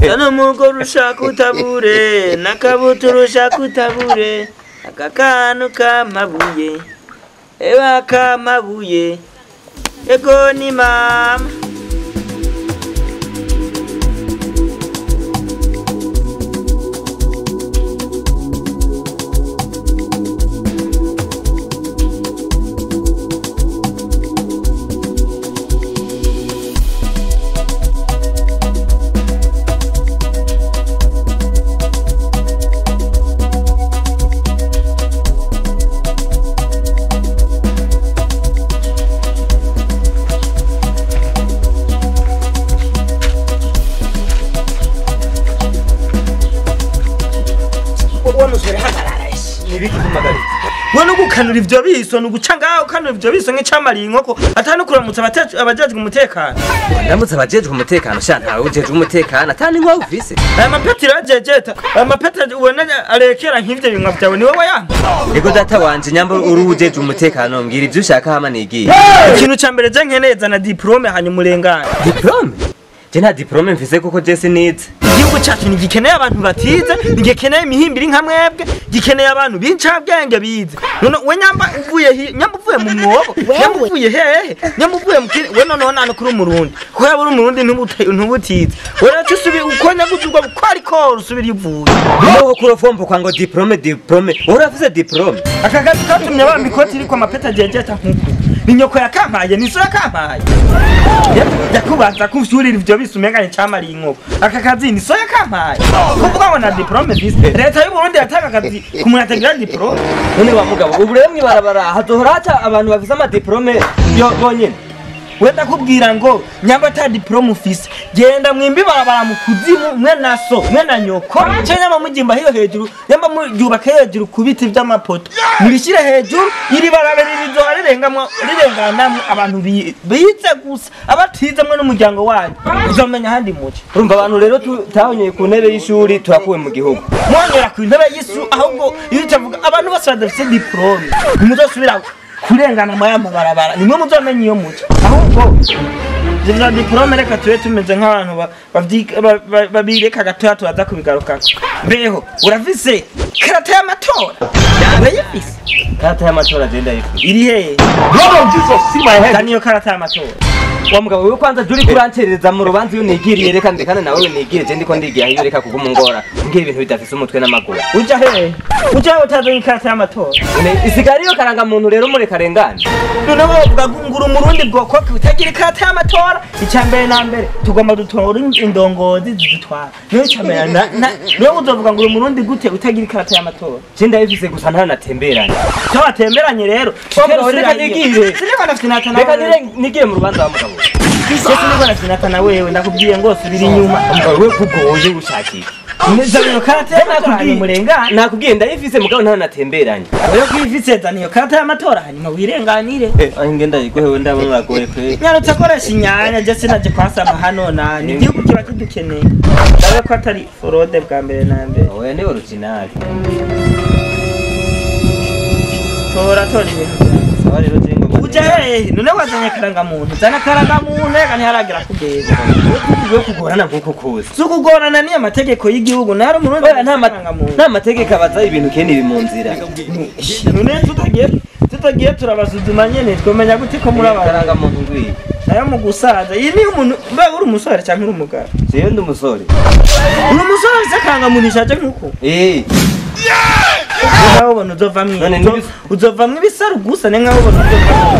Zana umugore ushaka utabure, n'akabutura ushaka utabure, aka kantu k'amabuye, eba k'amabuye, ego ni mama. Wowe gukanura ivyo biso nuguca ngaho ukanura ivyo biso nk'icamariye inkoko atanu kuramutsa abajejwe umutekano. Ndamutse abajejwe umutekano sha ntawe ujejwe umutekano atani nkwa ufise. Aya mapeti rajejeta, aya mapeti ubona arekera nk'ivyo binwa vyawe ni wowe yanga. Ego data wanje nyamba uri ujejwe umutekano mbwira ivyo ushaka hama nigiye. Ikintu ca mbere je nkeneye zana diplome hanyuma urengane. Diplome? Je nta diplome mfise kuko je sinize. Igihugu cyacu ntigikeneye abantu batize, ntigikeneye imihimbiri nka mwebwe, gikeneye abantu b'incabwenge bize. None we nyamba uvuye nyamba uvuye mu mwobo, nyamba uvuye hehe, nyamba uvuye mu we noneho nta kuri umurundi. Kuko yaba uri umurundi ntubutize. We rero usubi uko nyaguzurwa uko ariko usubira ivuye. Niho kurofombo kwa ngo diplome diplome. Uravuze diplome. Aka kazi katumye bamba ikoti iriko amapeta jejeta nkuko. Ni nyoko yakampaye, ni so yakampaye. Yakubaza kuvyurira ivyo bisumenganye camariye inkoko. Aka kazi ni so yakampaye. Kuvuga ngo na diplome vise. Leta y'u Burundi yatanga akazi ku muntu atagira diplome. None wa mugabo ubu rero mwibarabara hazohora haca abantu bafise ama diplome yo bonyene. Wenda kubwira ngo nyamba ta diplome ufise. Genda mwimbi barabara mu kuzimu mwe na so mwe na nyoko. Cyo nyamba mugimba hiyo hejuru, nyamba mujubaka hejuru ku biti vy'amapoto. Murishire hejuru iri barabara rizo rirengamwo rirenganamwe abantu bize gusa abatize mwe n'umuryango wanyu. Uzomenya handi muce. Urumva abantu rero tutahonyeye ku ntebe y'ishuri turakuwe mu gihugu. Mwongera ku ntebe y'ishuri ahubwo iyo utavuga abantu bose badafise diplome. Nimuzosubira kurengana maya mabarabara nimwe muzomenya iyo muco ahubwo ivyo diplome reka tube tumeze nk'abantu babireka gatoya tubaza kubigarukako. Mbeho urafise karata y'amatora? Urayifise? Karata y'amatora je ndayifise. Iri hehe? Lord of Jesus, see my head. Zana iyo karata y'amatora. Wa mugabo wewe kwanza juri kuranterereza mu rubanza iyo nigiriye reka ndekana nawe nigire je ndiko ndigiye aho reka kuguma ngora mbwira ibintu bidafise umutwe n'amaguru. Uja hehe? Uja hehe utazanye ikarata y'amatora? Isigara iyo karanga muntu rero mureka rengane. Noneho wovuga ngo uri umurundi bwoko utagira ikarata y'amatora. Icya mbere na mbere tugomba dutora indongozi zidutwara. Niyo icya mbere niyo uzovuga ngo uri umurundi gute utagira ikarata y'amatora? Je ndayifise gusa ntanatemberanye. Cyo batemberanye rero. Reka nigire. Sinigwa nafite natana. Reka nigire mu rubanza wa mugabo. Sinigwa nafite natana wewe ndakubwiye ngo subira inyuma. Umugabo we kugoye ushakira. Neza iyo karata y'amatora hanyuma. Nakubwiye ndayifise mugabo ntanatemberanye. Oyo kwifise zana iyo karata y'amatora hanyuma wirenganire. Aho ngenda yiguhewe ndabona uragoye kwe. Nyarutse akoresha inyanya je sinaje kwasama hano nani. Igihugu kiba kidukeneye. Ndabe ko atari forode bwa mbere na mbere. Oya ni original. Tora tora ibintu. Sawa rero je ngoma. Uja hehe? None wazanye karanga muntu. Zana karanga muntu reka ntiharagira kugeza. Wewe kugorana nkuko kose. Si ukugorana ni amategeko y'igihugu nari umurundi nta mategeko abaza ibintu kene ibi mu nzira. None tutagiye turabasuzuma nyene twomenya gute ko muri abantu. Karanga muntu ngwiye. Nayo mu gusaza. Iyi ni umuntu mbe uri umusore cyangwa uri umugabo? Jewe ndi umusore. Uri umusore se karanga muntu ishaje nkuko? Eh. Nkaho ubona uzovamwo uzovamwo ibisaru gusa ne nkaho ubona uzovamwo.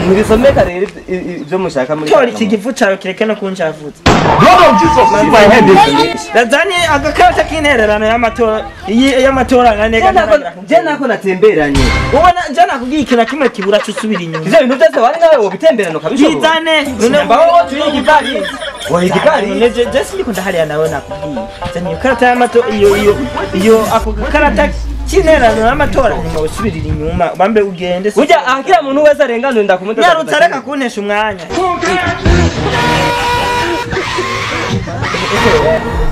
Ntibisomeka rero ibyo mushaka muri. Tora iki gifu cawe kireke no kunshavuza. Lord of Jesus, see my head. Razanye agakarata k'intererano y'amatora y'amatora nane. Je nako natemberanye. Ubona je nakubwiye ikintu kimwe kibura cyo usubira inyuma. Ivyo bintu byose wari nawe wobitemberana ukabishobora. Bizane none mbaho turi igikari. Wa igikari none je sindiko ndahariya nawe nakubwiye. Zanye ikarata y'amatora iyo ako gakarata cy'intererano y'amatora nyuma usubirira inyuma bambe ugende. Ujya ahakira muntu wese arenganwe ndakumuteza. Nyarutse reka kuntesha umwanya.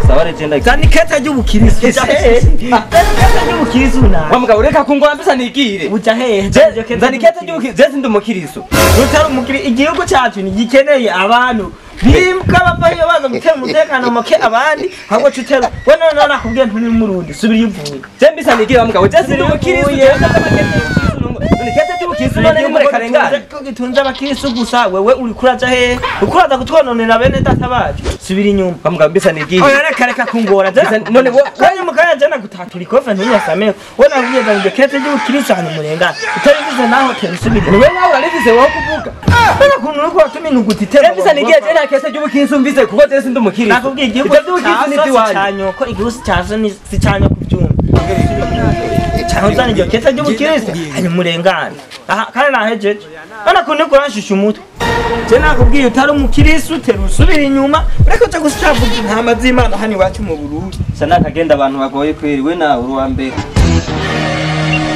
Sawa regenda. Zana ikete ry'ubukirisu. Uja hehe? Zana ikete ry'ubukirisu nawe. Wa mugabo reka kungora mbisa nigire. Uja hehe? Zana ikete ry'ubukirisu. Je sindi umukirisu. Utari umukiri igihugu cyacu ntigikeneye abantu bimbwa bava iyo baza gutera umutekano muke abandi ahubwo cutera we none nakubwiye nturi umurundi subira iyo uvuye. Je mbisa nigire wa mugabo. Je sindi umukirisu. Je ikete ry'ubukirisu none nimureka rengane. Ko gitunze abakirisu gusa wewe uri kuraja hehe? Ukuraza kutwononera bene data bacu. Subira inyuma. Wa mugabo mbisa nigire. Oya reka reka kungora. None wo kanya mukanya jana gutatura ikofe ntunyasameko. We nakubwiye ngo ikete ry'ubukirisu hano murengane. Utarivuze naho tera usubira. Niwe nawe urarivuze wowe kuvuga. Bana kuntu uriko uratuma intuguti itera. Mbisa nigire je nta kese ry'ubukirisu mvise kuko je sindi umukirisu. Nakubwiye igihugu by'ubukirisu ni iwanyu. Cyanyoko igihugu cyazo ni si cyanyoko kubyumva. Cyangwa uzana iryo kete ry'ubukirisu hanyuma murengane. Aha kandi nahejeje. Bana kuntu uriko uranshusha umutwe. Je nakubwiye utari umukirisu tera usubira inyuma ureko uja gusavuga intama z'Imana hano iwacu mu Burundi. Sa nakagenda abantu bagoye kweri we nawe uri uwa mbere.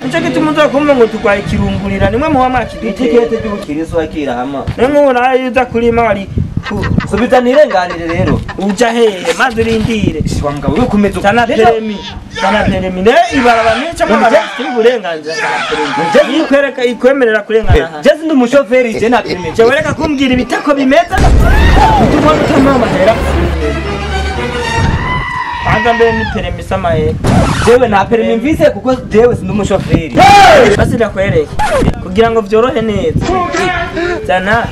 Nico gituma uza kumva ngo turwaye ikirungurira nimwe muba mwakiduteye. Ikete ry'ubukirisu akira hama. Nimwe uraye uza kurima wari subiza nirenganire rero. Uja hehe maze urindire. Wa mugabo we kumeza Zana peremi. Zana peremi ne ibarabara nico mwaba uburenganzira zana peremi. Ikwereka ikwemerera kurengana aha. Je sindi umushoferi je nta perimi. Je wereka kumbwira ibitako bimeza bituma utama amahera. Banza mbere ni peremi samaye. Jewe nta perimi mvise kuko jewe sindi umushoferi. Basi ndakwereke kugira ngo vyorohe neza. Zana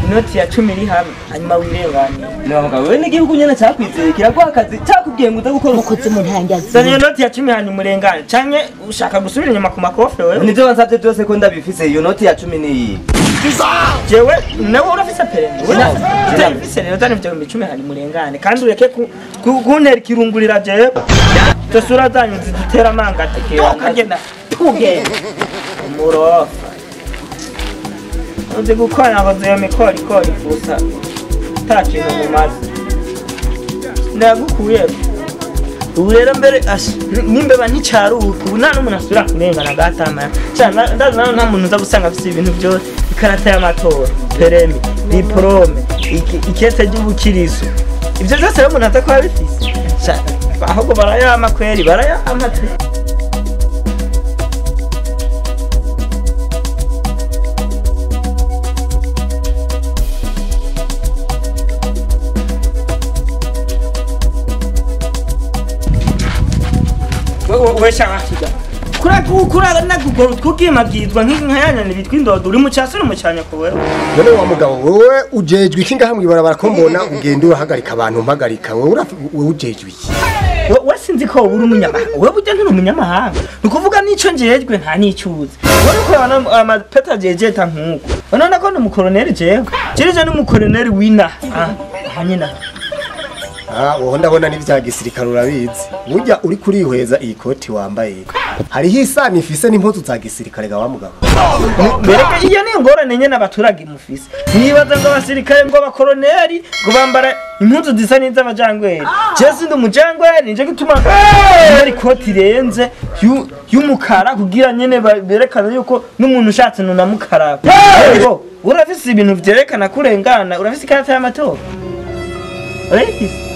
inoti ya 10 iri hamwe hanyuma wirengane. Niba mugabo we n'igihugu nyene cakwizeye kiraguha akazi cakubwiye ngo uze gukora umukozi mu ntangazi. Zana iyo noti ya 10 hanyuma urengane canke ushaka gusubira inyuma ku makofe wewe. Nivyo bansavye byose ko ndabifise iyo noti ya 10 niyi. Jewe nawe urafise peremi. Utayifise rero zana ivyo 10 hanyuma urengane kandi ureke kuntera ikirungurira jewe. Tosura zanyu zidutera amangate ukagenda tugenda. Umurofa. Uzi gukora ngo ziyo mikorikori gusa nta kintu mumaze. Ndagukuye. Ubu rero mbere n'imbeba nticaruka ubu nta n'umuntu asubira kurengana agatamaya. Ndazi nawe nta muntu uza gusanga afise ibintu byose ikarata y'amatora, peremi, diporome, ikete ry'ubukirisu. Ivyo byose rero umuntu aza kuba abifise. Ahubwo barayama kweri barayama te. Wesha kura nagugora utwugimagizwa nk'inkayanyana bitwa indodo uri mu cyasuri mu cyanyako wewe. None wa mugabo wewe ujejwe iki ngaha mw'ibarabara ko mbona ugenda urahagarika abantu mpagarika wewe ujejwe iki? We sinzi ko uri umunyamahanga wewe burya nturi umunyamahanga ni ukuvuga nico njejwe nta n'icyuzi wewe uko amapeta jejeta nkuko none ko ni umukoroneri jewe jeje ni umukoroneri wina aha nyina. Ah, woho ndabona n'ivya gisirikare urabizi. Burya uri kurihweza iyi koti wambaye. Hariho isano ifise n'impuzu za gisirikare ga wa mugabo. Bereka iyo ni ingorane nyene abaturage mufise. Nibaza ngo abasirikare ngo abakoroneri ngo bambara impuzu zisa n'iz'abajangweri. Je sindi umujangweri nije gituma ari koti irenze y'umukara kugira nyene berekana yuko n'umuntu ushatse nunamukaraba. Urafise ibintu vyerekana kurengana, urafise ikarata y'amatora. Urayifise?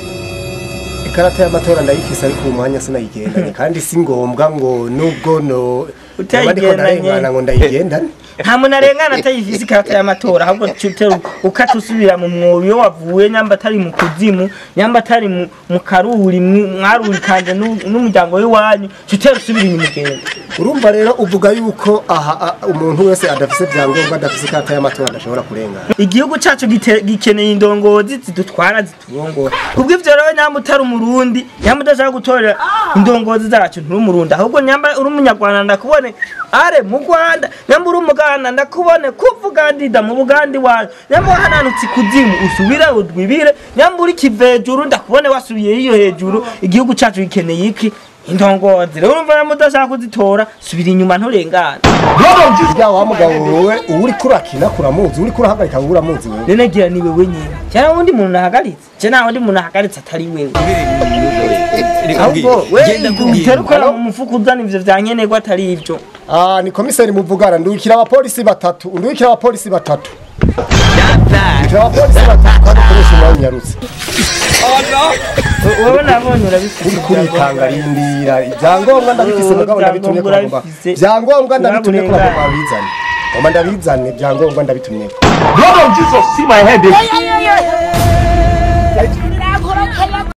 Ikarata y'amatora ndayifise ariko uyu mwanya sinayigendanye kandi si ngombwa ngo nubwo no utayigendanye ngo ndayigendane. Nta muntu arengana atayifise ikarata y'amatora ahubwo cutera ukata usubira mu mwobo iyo wavuye nyamba atari mu kuzimu nyamba atari mu karuri mwaruri kanje n'umuryango w'iwanyu cutera usubira inyuma ugenda. Urumva rero uvuga yuko aha umuntu wese adafise vyangombwa adafise ikarata y'amatora adashobora kurengana. Igihugu cacu gikeneye indongozi zidutwara ziturongora. Kubwo ivyo rero nyamba utari umurundi nyamba udashaka gutorera indongozi zacu nturi umurundi ahubwo nyamba uri umunyarwanda ndakubone are mu Rwanda nyamba uri umuganda ndakubone kuvuga ndida mu Bugandi wawe nyamba wahananutse ikuzimu usubire udwibire nyamba uri kivejuru ndakubone wasubiye iyo hejuru. Igihugu cacu gikeneye iki? Indongozi. Rero urumva nyamba udashaka kuzitora subira inyuma nturengane. Ya wa mugabo wewe uri kurakina kuramuzi uri kurahagarika uramuzi wewe. None gira ni wewe nyine. Cyangwa undi muntu nahagaritse. Je naho undi muntu nahagaritse atari wewe. Ahubwo we uterukora mu mufuko uzana ivyo vyankenerwa atari ivyo. Ah, ni komiseri muvugara ndukira abapolisi batatu, ndukira abapolisi batatu. Abapolisi batuka dukoresha umwanya unyarutse. Wowe nabonye urabifise. Uri kurikanga, rindira, ibyangombwa ndabifise, mugabo ndabitumye ko bagomba, ibyangombwa ndabitumye ko bagomba babizane, ngomba ndabizane, ibyangombwa ndabitumye. Blood of Jesus, see my head.